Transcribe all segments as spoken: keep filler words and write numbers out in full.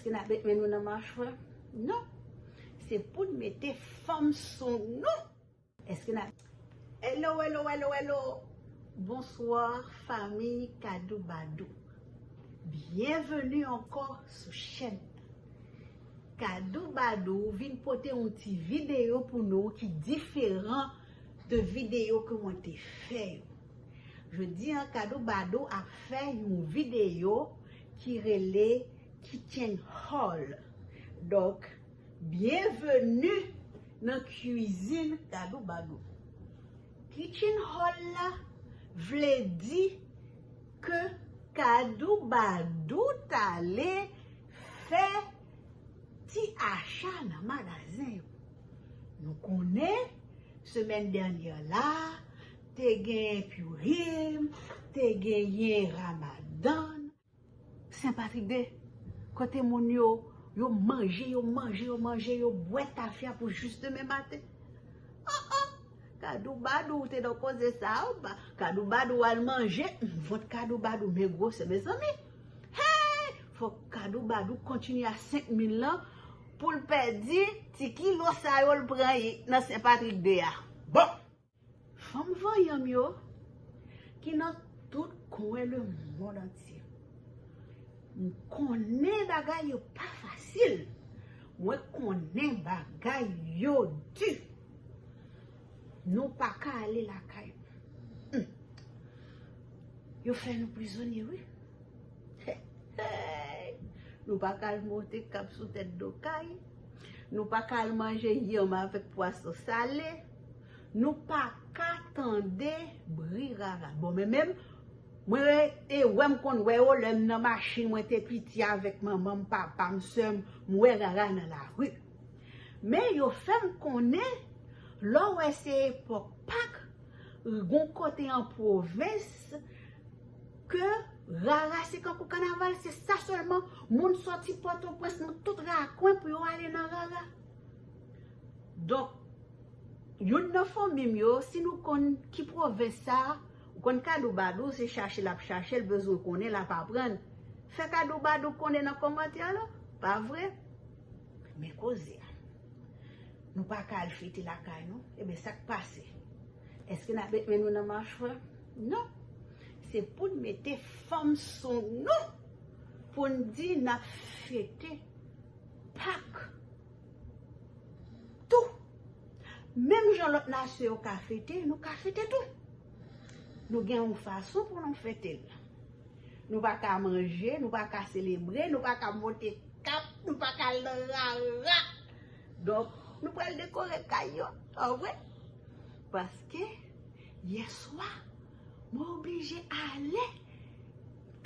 N ap met men nou nan machwè? Non. Se pou n mete fanm sou nou. Èske n ap... Hello, hello, hello, hello. Bonswa, fanmi Kadou Badou. Byenveni ankò sou chèn. Kadou Badou vin pote yon ti videyo pou nou ki diferan de videyo ke mwen te fè yo. Jodi a, Kadou Badou ap fè yon videyo ki rele Kitchen Haul. Donk, byenveni nan kwizin Kadou Badou. Kitchen Haul la vle di ke Kadou Badou t ale fè ti acha nan magazen yo. Nou konnen, semèn dènyè la, te gen Purim, te genyen Ramadan, Sen Patrik de, kote moun yo, yo manje, yo manje, yo manje, yo bwè tafya pou jis demen maten. Oh, oh! Kadou Badou, ou te nan koze sa a, ou pa... Kadou Badou al manje, hmm, vant Kadou Badou, men gwosè, mezanmi. Hey! Fòk Kadou Badou kontinye a senk mil lan pou l pèdi ti kilo sa yo l pran nan Sen Patrik de a. Bon! Fanm vanyan m yo, ki nan tout kwen lemonn antye. M konnen bagay yo pa fasil. Mwen konnen bagay yo di. Nou pa ka ale lakay. Hmm. Yo fè nou prizonye, wi. Hey! Nou pa ka al monte kab sou tèt do kay. Nou pa ka al manje yanm avèk pwason sale. Nou pa ka tande bri rara. Bon, men menm, mwen e wè m konn wè yo lè m nan machin, mwen te piti avèk manman m, papa m, sè m, m wè rara nan lari. Men yo fè m konnen, lè w wè se epòk Pak, gon kote an pwovens, ke rara se kankou kanaval, se sa sèlman, moun sòti Pòtoprens nan tout rakwen pou yo ale nan rara. Donk, youn nan fanmi m yo, si nou konn ki pwovens sa, ou konn Kadou Badou, se chache l ap chache, l bezwen konnen, l ap aprann. Fè Kadou Badou konnen nan kòmantè la, pa vre? Men koze a. Nou pa ka al fete lakay nou. Ebyen, sa k pase? Èske n ap met men nou nan machwè? Non. Se pou n mete fanm sou nou. Pou n di n ap fete Pak tou. Menm jan lòt nasyon yo ka fete, nou ka fete tou. Nou gen yon fason pou nou fete l. Nou pa ka manje, nou pa ka selebre, nou pa ka monte kap, nou pa ka al nan rara. Donk, nou pral dekore kay yo, pa vre? Paske, yèswa, mwen oblije ale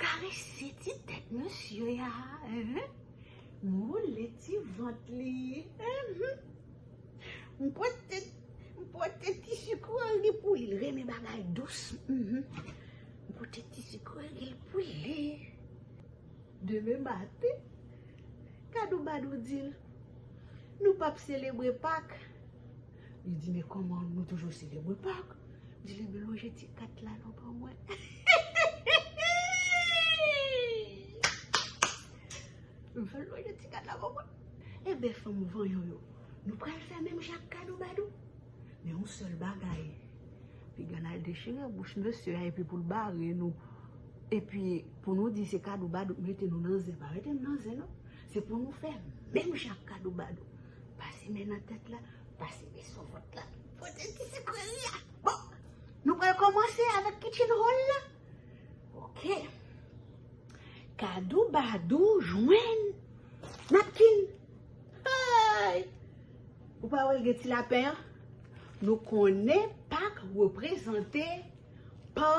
karese ti tèt mesye a, hein? M woule ti vant li, hein? M pote, m pote ti sikreri pou li, l renmen bagay dous. Mhm. M pote ti sikreri pou li. Demen maten, Kadou Badou di l, nou p ap selebre Pak. Li di, men kòman nou toujou selebre Pak? Di l, ebyen, lonje ti kat la non ban mwen. M fè l lonje ti kat la ban mwen. Ebyen, fanm vanyan yo, nou pral fè menm jan ak Kadou Badou. Men yon sèl bagay, piga n al dechire bouch mesye a epi pou l bare nou. Epi pou nou di se Kadou Badou k mete nou nan zen, pa mete nou nan zen non. Se pou nou fè menm jan ak Kadou Badou. Pase men nan tèt la, pase men sou vant la. Pote ti sikreri a. Bon, nou pral kòmanse avèk kitchen haul la. Ok. Kadou Badou jwenn napkin. Ay! Ou pa wè l gen ti lapen an? Nou konnen Pak reprezante pa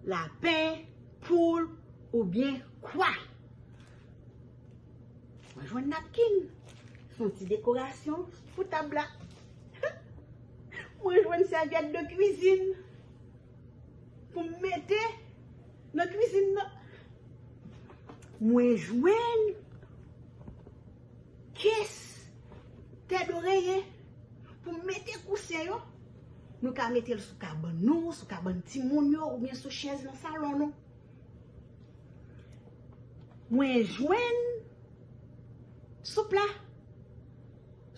lapen, poul oubyen kwa. Mwen jwenn napkin. Se yon ti dekorasyon pou tab la. Mwen jwenn sèvyèt de kwizin pou m mete nan kwizin nan. Mwen jwenn kes tèt oreye pou m mete kousen yo. Nou ka mete l sou kabann nou, sou kabann timoun yo, oubyen sou chèz nan salon nou. Mwen jwenn Soup la.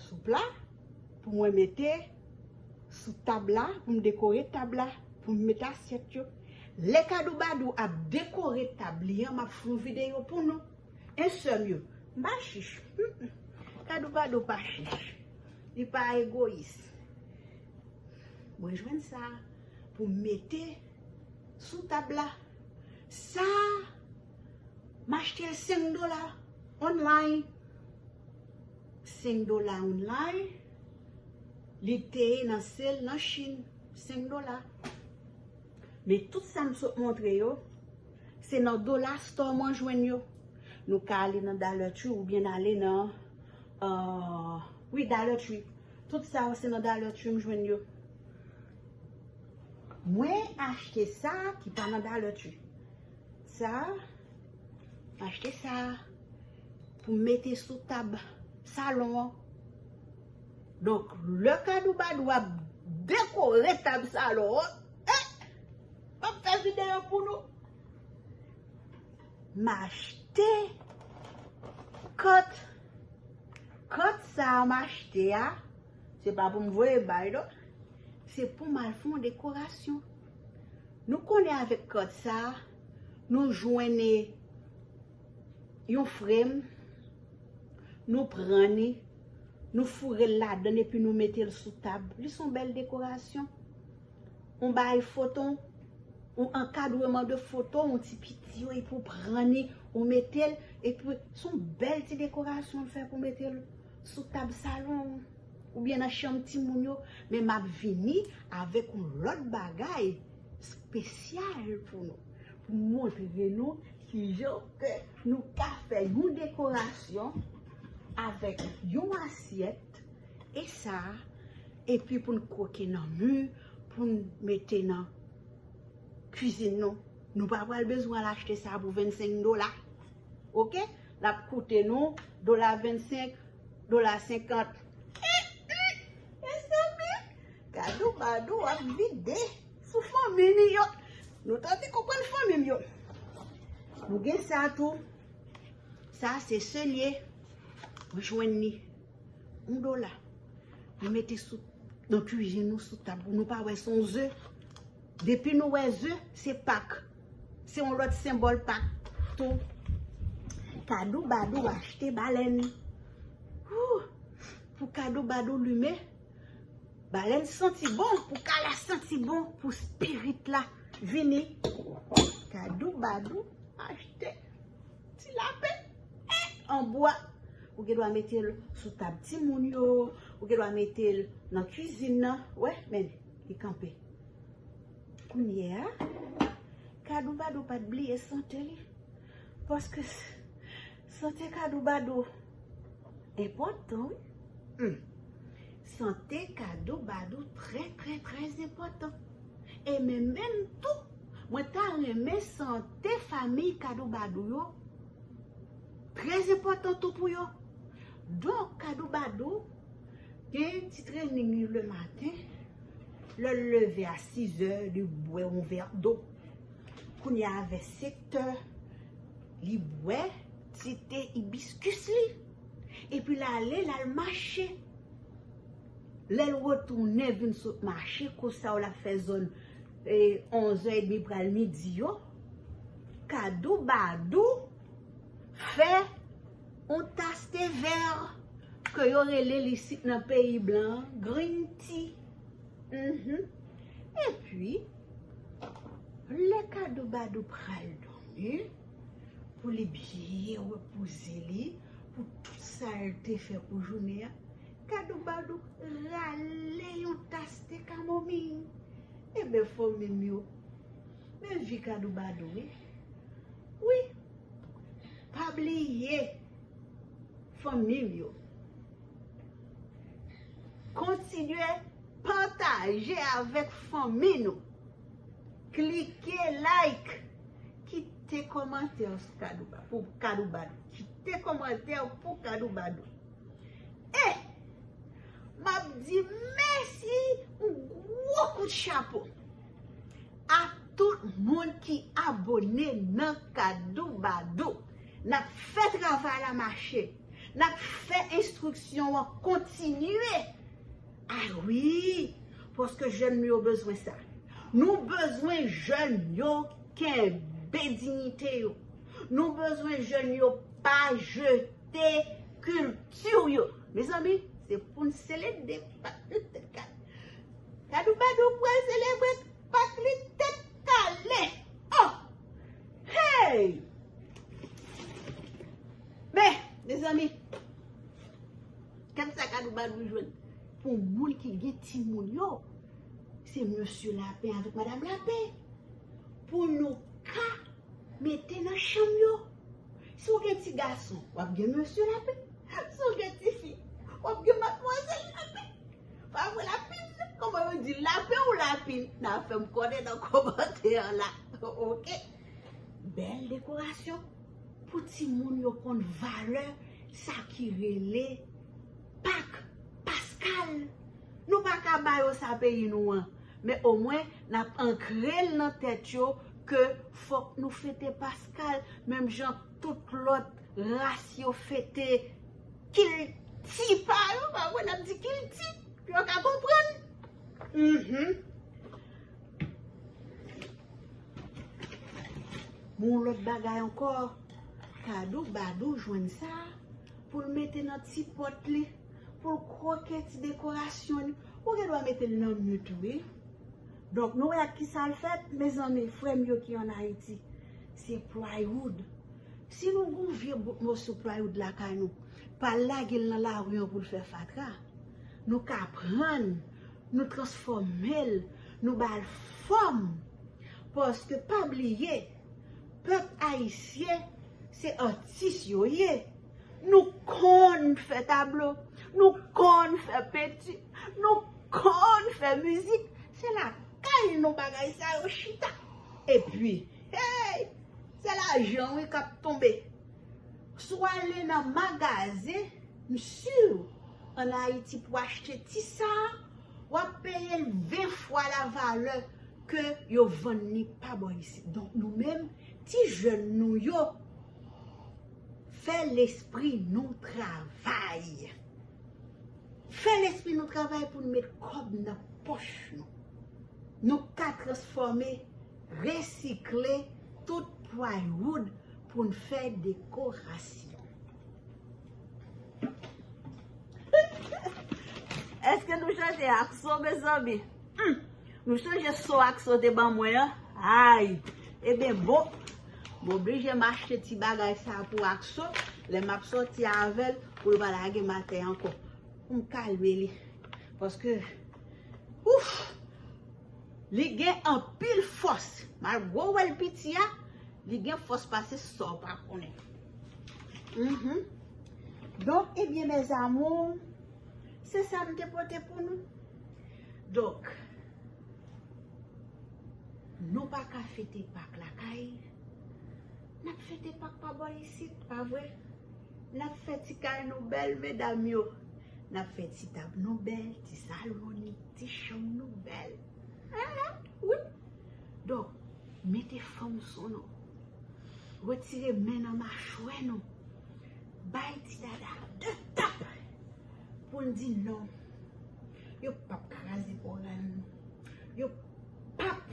Soup la pou mwen mete sou tab la, pou m dekore tab la, pou m mete asyèt yo. Lè Kadoubadou ap dekore tab li an, m ap fè yon videyo pou nou. En sèm yo, m pa chich. Mm, mm. Kadoubadou pa chich. Li pa egoyis. Mwen jwenn sa pou m mete sou tab la. Sa, m achte l senk dola online. Senk dola online. Li te ye nan sale nan Chin. Senk dola. Men tout sa m sot montre yo, se nan Dollar Store mwen jwenn yo. Nou ka ale nan Dollar Tree oubyen ale nan, euh, wi, Dollar Tree. Tout sa yo se nan Dollar Tree m jwenn yo. Mwen achte sa ki pa nan Dollar Tree. Sa, m achte sa pou m mete sou tab salon an. Donk, lè Kadoubadou ap dekore tab salon an, eh, m ap fè videyo pou nou. M achte kant. Kant sa a m achte a, se pa pou m voye bay, non. Se pou m al fè yon dekorasyon. Nou konnen avèk kant sa a, nou jwenn yon frèm, nou pran li, nou foure l ladan l epi nou mete l sou tab. Li se yon bèl dekorasyon. Yon bagay foto, yon ankadreman de foto, yon ti piti yo, epi w pran li, ou mete l, epi se yon bèl ti dekorasyon l fè pou mete l sou tab salon ou, oubyen nan chanm timoun yo. Men m ap vini avèk yon lòt bagay espesyal pou nou, pou montre nou kijan ke nou ka fè yon dekorasyon avèk yon asyèt, e sa, epi pou n kwoke nan mi, pou n mete nan kwizin nou. Nou pa pral bezwen al achte sa pou vennsenk dola. Oke? L ap koute nou dola vennsenk, dola senkant. Mezanmi, Kadoubadou ap vide sou fanmi li yo. Nou tande konprann fanmi m yo. Nou gen sa tou. Sa se selye. Mwen jwenn li. Yon dola. Nou mete sou, nan kwizin nou sou tab pou nou pa wè se yon ze. Depi nou wè ze, se Pak. Se yon lòt senbòl Pak tou. Kadoubadou achte balèn. Wou! Pou Kadoubadou limen. Balèn santi bon, pou kala santi bon, pou spirit la vini. Kadoubadou achte ti lapen, eh, an bwa. Ou gen dwa mete l sou tab timoun yo, ou gen dwa mete l nan kwizin nan. Wè, men, li kanpe. Kounye a, Kadoubadou pa t bliye sante li. Paske s-, sante Kadoubadou enpòtan, wi. Hmm. Sante Kadoubadou trè, trè, trè enpòtan. E men menm tou, mwen ta renmen sante fanmi Kadoubadou yo trè enpòtan tou pou yo. Donk, Kadoubadou gen ti trening li lematen. Lè l leve a sizè, li bwè yon vè dlo. Kounye a, vè sektè, li bwè ti te ibiskis li. Epi l ale, l al mache. Lè l retounen vin sot mache, konsa w l ap fè zòn, e, onzè edmi pral midi yo, Kadoubadou fè yon tas te vè ke yo rele li isit nan peyi blan an, green tea. Mhm. Epi, lè Kadoubadou pral dòmi, pou li byen repoze li, pou tout sa l te fè pou jounen an, Kadoubadou rale yon tas te kamomiy. Eben, fanmi m yo, men vi Kadoubadou, wi. Wi, pa bliye, fanmi m yo. Kontinye pataje avèk fanmi nou. Klike like. Kite kòmantè sou Kadouba-, pou Kadoubadou. Kite kòmantè pou Kadoubadou. E m ap di mèsi, yon gwo kout chapo a tout moun ki abòne nan Kadoubadou. N ap fè travay la mache. N ap fè enstriksyon an kontinye. A wi, paske jèn nou yo bezwen sa. Nou bezwen jèn yo kenbe diyite yo. Nou bezwen jèn yo pa jete kilti yo. Mezanmi, se pou n sele de pak li tèt kale. Kadou Badou pral selebre pak li tèt kale. Oh! Hey! Men, mezanmi, gad sa Kadou Badou jwenn. Pou moun ki gen timoun yo, se mesye Lapen avèk madanm Lapen. Pou nou ka mete nan chanm yo. Si w gen ti gason, w ap gen mesye Lapen. Si w gen ti fi, w ap gen madmwazèl Lapen. Pa vre Lapin? Kòman yo di, Lapen ou Lapin? N a fè m konnen nan kòmantè la. Oke. Bèl dekorasyon pou timoun yo konn valè sa ki rele Pak Paskal. Nou pa ka ba yo sa peyi nou an, men omwen n ap ankre l nan tèt yo ke fòk nou fete Paskal menm jan tout lòt ras yo fete kilti pa yo, pa vre, n ap di kilti pou yo ka konprann. Mhm. Yon lòt bagay ankò, Kadou Badou jwenn sa pou l mete nan ti pòt li, pou l kwoke ti dekorasyon li. Ou gen dwa mete l nan mi tou, wi. Donk, nou wè ak ki sa l fèt, mezanmi, frè m yo ki ann Ayiti, se plywood. Si nou gen yon vye bout moso plywood lakay nou, pa lage l nan lari an pou l fè fatra. Nou ka pran l, nou transfòme l, nou ba l fòm. Paske pa bliye, pèp ayisyen se atis yo ye. Nou konn fè tablo, nou konn fè penti, nou konn fè mizik. Se lakay nou bagay sa yo chita. Epi, hey, se lajan wi k ap tonbe. Si w ale nan magazen, m si, ann Ayiti pou achte ti sa a, w ap peye l ven fwa lavalè ke yo vann li pa bò isit. Donk, nou menm, ti jèn nou yo, fè lespri nou travay. Fè lespri nou travay pou n met kòb nan pòch nou. Nou ka transfòme, resikle tout plywood pou n fè dekorasyon. Èske nou chanje akso, mezanmi? Hmm. Nou chanje so akso te ban mwen an? Ay! Ebyen, bon, m oblije m achte ti bagay sa pou akso. Lè m ap sòti avè l, pou l pa lage m atè ankò. Pou m kalme li. Paske, ouf! Li gen anpil fòs. Malgre w wè l piti a, li gen fòs pase sa w pa konnen. Mhm. Donk, ebyen, mes amours, se sa m te pote pou nou. Donk, nou pa ka fete Pak lakay. N ap fete Pak pa bò isit, pa vre? N ap fè ti kay nou bèl, medam yo. N ap fè ti tab nou bèl, ti salon nou, ti chanm nou bèl. Aha, wi. Donk, mete fanm sou nou. Retire men nan machwè nou. Bay ti dada de tap pou n di non. Yo p ap ka kraze koral nou. Yo p ap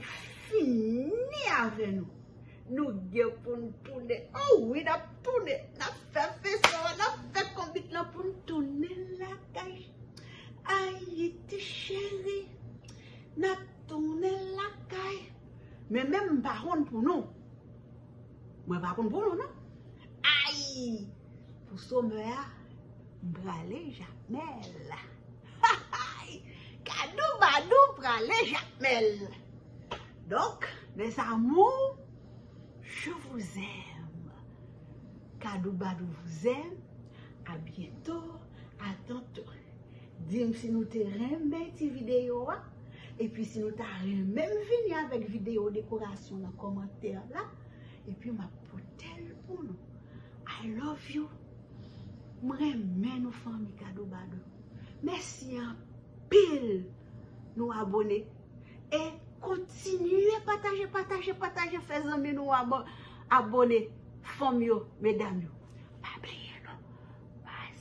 fini avè nou. Nou gen pou n tounen. O wi, n ap tounen. N ap fè feson an, n ap fè konbit lan pou n tounen lakay. Ayiti cheri, n ap tounen lakay. Men menm m pa konn pou nou. Mwen pa konn pou nou, non. Ay! Pou somè a, m prale Jamèl. Kadou Badou prale Jamèl. Donc, mes amours, je vous aime. Kadou Badou vous aime. À bientôt, à tantôt. Di m si nou te renmen ti videyo a. Epi si nou ta renmen m vini avèk videyo dekorasyon nan kòmantè la. Epi m ap pote l pou nou. I love you. M renmen nou fanmi Kadou Badou. Mèsi anpil nou abone. E kontinye pataje, pataje, pataje, fè zanmi nou abo-, abone. Fanm yo, medam yo. Pa bliye non. Baz